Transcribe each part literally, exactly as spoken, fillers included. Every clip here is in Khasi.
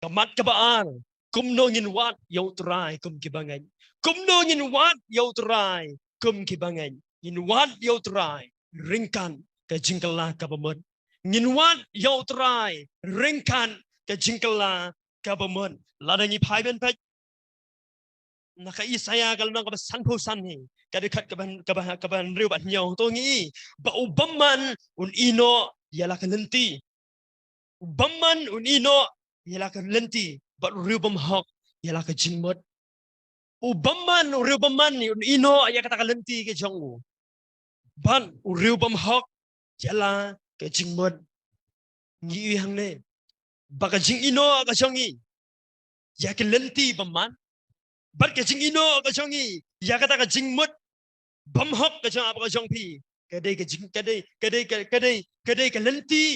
Ka mat kaba ar, kumno ngin wad ïa U Trai kum ki bangeit? Kumno ngin wad ïa U Trai kum ki bangeit? Ngin wad ïa U Trai ryngkat ka jingkylla kaba mut. Ngin wad ïa U Trai ryngkat ka jingkylla kaba mut. Lada ngi phai ban peit na ka Isaïah ka lynnong kaba sanphew san hi, ka dkhot kaba, kaba, kaba hynriew bad hynñiew, to ngi i ba u bymman un ïehnoh ïa la ka lynti. U bymman un ïehnoh ïa la ka lynti, bad u riewbymhok ïa la ka jingmut. U bymman, u riewbymman un ïehnoh ïa kata ka lynti ka jong u, bad u riewbymhok ïa la ka jingmut. Ngi i hangne ba ka jingïehnoh ka jong ngi ïa ka lynti bymman, bad ka jingïehnoh ka jong ngi ïa kata ka jingmut bymhok ka jong nga bad ka jong phi, ka dei ka jing, ka dei, ka dei, ka, ka dei, ka dei ka lynti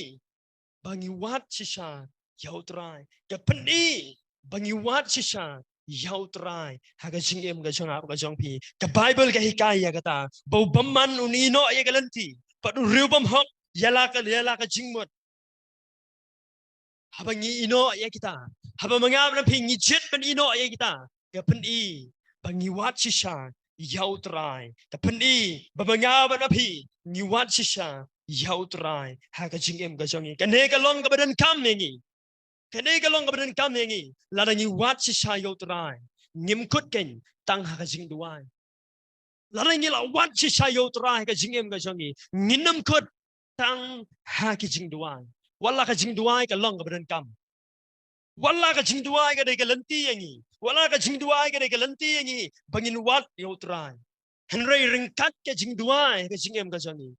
ba ngi wad shisha ïa U Trai. Ka pyni ba ngi wad shisha ïa U Trai ha ka jingim ka jong nga bad ka jong phi. Ka Baibl ka hikai ïa kata, ba u bymman un ïehnoh ïa ka lynti, bad u riewbymhok ïa la ka, ïa la ka jingmut. Haba ngi ïehnoh ïa kita, haba ma nga bad ma phi ngi jied ban ïehnoh ïa kita, ka pyni ba ngi wad shisha ïa U Trai. Ka pyni ba ma nga bad ma phi ngi wad shisha ïa U Trai ha ka jingim ka jong ngi. Kane ka long kaba donkam ïa ngi. Kane ka long kaba donkam ïa ngi. Lada ngi wad shisha ïa U Trai, ngim kut keiñ tang ha ka jingduwai. Lada ngi la wad shisha ïa U Trai ha ka jingim ka jong ngi, ngin ym kut tang ha ki jingduwai. Wat la ka jingduwai ka long kaba donkam, wat la ka jingduwai ka dei ka lynti ïa ngi, wat la ka jingduwai ka dei ka lynti ïa ngi ba ngin wad ïa U Trai. Hynrei ryngkat ka jingduwai ha ka jingim ka jong ngi,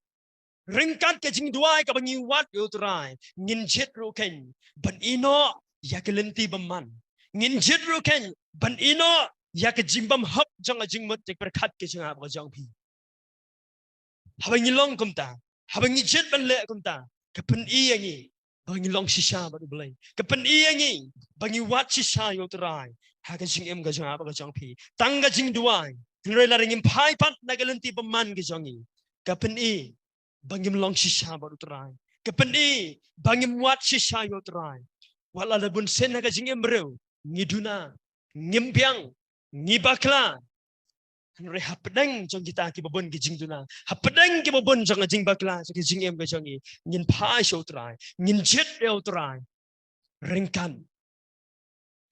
ryngkat ka jingduwai kaba ngi wad ïa U Trai, ngin jied ruh keiñ ban ïehnoh ïa ka lynti bymman. Ngin jied ruh keiñ ban ïehnoh ïa ka jingbymhok jong ka jingmut jingpyrkhat ka jong nga bad ka jong phi. Haba ngi long kumta, haba ngi jied ban leh kumta, ka pyni ïa ngi ba ngi long shisha bad U Blei. Ka pyni ïa ngi ba ngi wad shisha ïa U Trai ha ka jingim ka jong nga bad ka jong phi. Tang ka jingduwai, hynrei lada ngim phai pat na ka lynti bymman ka jong ngi, ka pyni ba ngim long shisha bad U Trai. Ka pyni ba ngim wad shisha ïa U Trai. Wat la da bunsien ha ka jingim briew ngi duna, ngim biang, ngi bakla, hynrei hapdeng jong kita kiba bun ki jingduna, hapdeng kiba bun jong ka jingbakla jong ka jingim ka jong ngi, ngin phai sha U Trai, ngin jied ïa U Trai ryngkat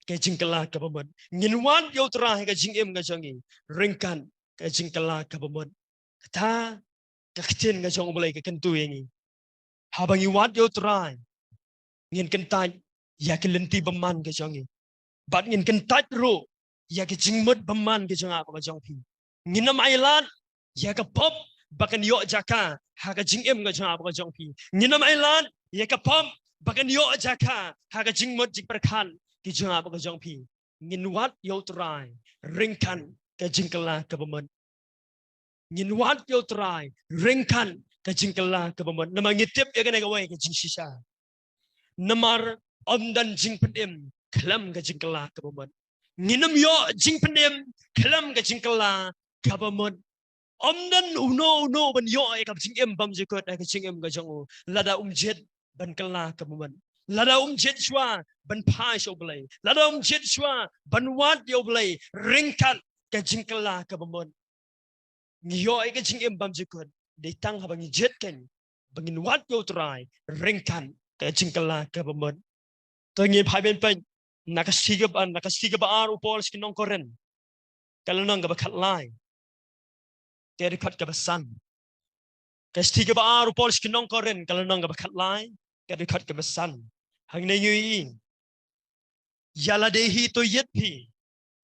ka jingkylla kaba mut. Ngin wad ïa U Trai ha ka jingim ka jong ngi ryngkat ka jingkylla kaba mut. Kata ka ktien ka jong U Blei ka kyntu ïa ngi. Haba ngi wad ïa U Trai, ngin kyntait ïa ki lynti bymman ka jong ngi, bad ngin kyntait ruh ïa ki jingmut bymman ka jong nga bad ka jong phi. Ngin ym ailad ïa ka pop ba kan ïoh jaka ha ka jingim ka jong nga bad ka jong phi. Ngin ym ailad ïa ka pop ba kan ïoh jaka ha ka jingmut jingpyrkhat ka jong nga bad ka jong phi. Ngin wad ïa U Trai ryngkat ka jingkylla kaba mut. Ngin wad ïa U Trai ryngkat ka jingkylla kaba mut. Namar ngi tip ïa kane kawei ka jingshisha. Namar ym don jingpynim khlem ka jingkylla kaba mut. Ngin ym ïoh jingpynim khlem ka jingkylla kaba mut. Ym don uno uno ban ïoh ïa ka jingim bymjukut ha ka jingim ka jong u lada um jied ban kylla kaba mut, lada um jied shuwa ban phai sha U Blei, lada um jied shuwa ban wad ïa U Blei ryngkat ka jingkylla kaba mut. Ngi ïoh ïa ka jingim bymjukut dei tang haba ngi jied keiñ ba ngin wad ïa U Trai ryngkat ka jingkylla kaba mut. To ngin phai ban peit na ka shithi kaba, na ka shithi kaba ar u Paul sha ki nong Korinth, ka lynnong kaba khatlai, ka dkhot kaba san. Ka shithi kaba ar u Paul sha ki nong Korinth, ka lynnong kaba khatlai, ka dkhot kaba san. Hangne ngi ïohi, ïa lade hi to ïit phi,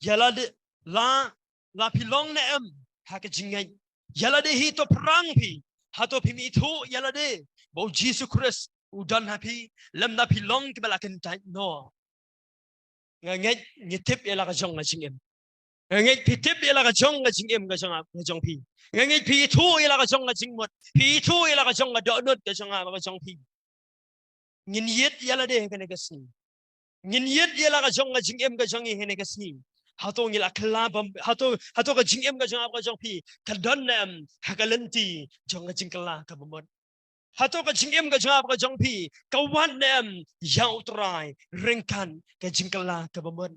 ïa lade, la, la phi long ne em ha ka jingngeit. Ïa lade hi to pyrshang phi, hato phim ithuh ïa lade ba U Jisu Khrist u don ha phi, lymda phi long kiba la kyntait noh? Nga ngeit ngi tip ïa la ka jong ka jingim. Nga ngeit phi tip ïa la ka jong ka jingim ka jong, ka jong phi. Nga ngeit phi ithuh ïa la ka jong ka jingmut, phi ithuh ïa la ka jong ka dohnud ka jong, ka jong phi. Ngin ïit ïa lade ha kane ka sngi. Ngin ïit ïa la ka jong ka jingim ka jong ngi ha kane ka sngi. Hato ngi la kylla bym, hato, hato ka jingim ka jong, ka jong phi ka don ne em ha ka lynti jong ka jingkylla kaba mut? Hato ka jingim ka jong nga bad ka jong phi ka wad ne em ïa U Trai ryngkat ka jingkylla kaba mut?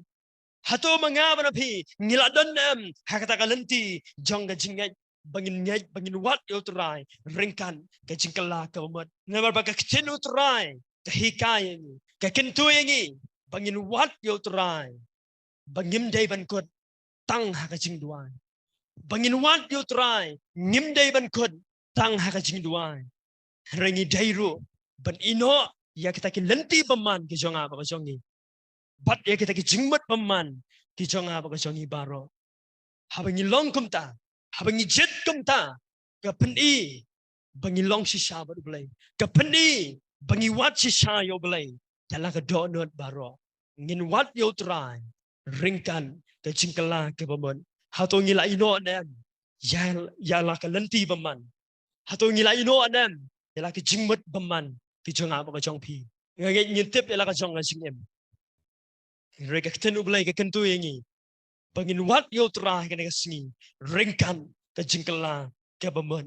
Hato ma nga bad ma phi ngi la don ne em ha kata ka lynti jong ka jingngeit ba ngin ngeit, ba ngin wad ïa U Trai ryngkat ka jingkylla kaba mut? Namar ba ka ktien U Trai ka hikai ïa ngi, ka kyntu ïa ngi ba ngin wad ïa U Trai, ba ngim dei ban kut tang ha ka jingduwai. Ba ngin wad ïa U Trai, ngim dei ban kut tang ha ka jingduwai. Hynrei ngi dei ruh ban ïehnoh ïa kita ki lynti bymman ki jong nga bad ka jong ngi, bad ïa kita ki jingmut bymman ki jong nga bad ka jong ngi baroh. Haba ngi long kumta, haba ngi jied kumta, ka pyni ba ngi long shisha bad U Blei, ka pyni ba ngi wad shisha ïa U Blei da la ka dohnud baroh. Ngin wad ïa U Trai ryngkat ka jingkylla kaba mut. Hato ngi la ïehnoh ne em ïa, ïa la ka lynti bymman? Hato ngi la ïehnoh ne em ïa la ka jingmut bymman ki jong nga bad ka jong phi? Nga ngeit ngin tip ïa la ka jong ka jingim. Hynrei ka ktien U Blei ka kyntu ïa ngi ba ngin wad ïa U Trai ha kane ka sngi ryngkat ka jingkylla kaba mut.